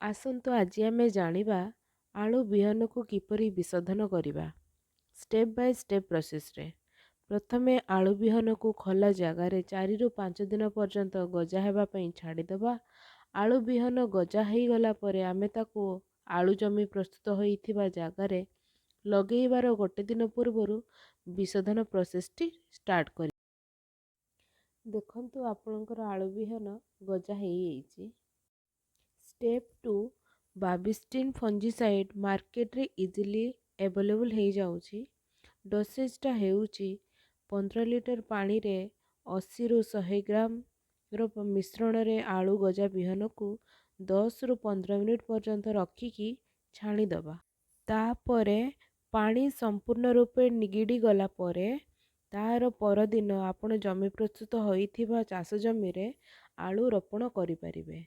ଆସନ୍ତୁ ଆଜି ଆମେ ଜାଣିବା ଆଳୁ ବିହନକୁ କିପରି ବିଶୋଧନ କରିବା ଷ୍ଟେପ୍ ବାଇ ଷ୍ଟେପ୍ ପ୍ରୋସେସ୍ରେ। ପ୍ରଥମେ ଆଳୁ ବିହନକୁ ଖୋଲା ଜାଗାରେ 4ରୁ 5 ଦିନ ପର୍ଯ୍ୟନ୍ତ ଗଜା ହେବା ପାଇଁ ଛାଡ଼ିଦେବା। ଆଳୁ ବିହନ ଗଜା ହେଇଗଲା ପରେ ଆମେ ତାକୁ ଆଳୁ ଜମି ପ୍ରସ୍ତୁତ ହୋଇଥିବା ଜାଗାରେ ଲଗେଇବାର ଗୋଟେ ଦିନ ପୂର୍ବରୁ ବିଶୋଧନ ପ୍ରୋସେସ୍ଟି ଷ୍ଟାର୍ଟ କରି। ଦେଖନ୍ତୁ, ଆପଣଙ୍କର ଆଳୁ ବିହନ ଗଜା ହେଇଯାଇଛି। ଷ୍ଟେପ୍ 2, ବାବିଷ୍ଟିନ୍ ଫଞ୍ଜିସାଇଡ଼୍ ମାର୍କେଟରେ ଇଜିଲି ଆଭେଲେବୁଲ୍ ହେଇଯାଉଛି। ଡୋସେଜ୍ଟା ହେଉଛି 15 ଲିଟର ପାଣିରେ 80ରୁ 100 ଗ୍ରାମର ମିଶ୍ରଣରେ ଆଳୁ ଗଜା ବିହନକୁ 10ରୁ 15 ମିନିଟ୍ ପର୍ଯ୍ୟନ୍ତ ରଖିକି ଛାଣିଦେବା। ତାପରେ ପାଣି ସମ୍ପୂର୍ଣ୍ଣ ରୂପେ ନିଗିଡ଼ି ଗଲା ପରେ ତାର ପରଦିନ ଆପଣ ଜମି ପ୍ରସ୍ତୁତ ହୋଇଥିବା ଚାଷ ଜମିରେ ଆଳୁ ରୋପଣ କରିପାରିବେ।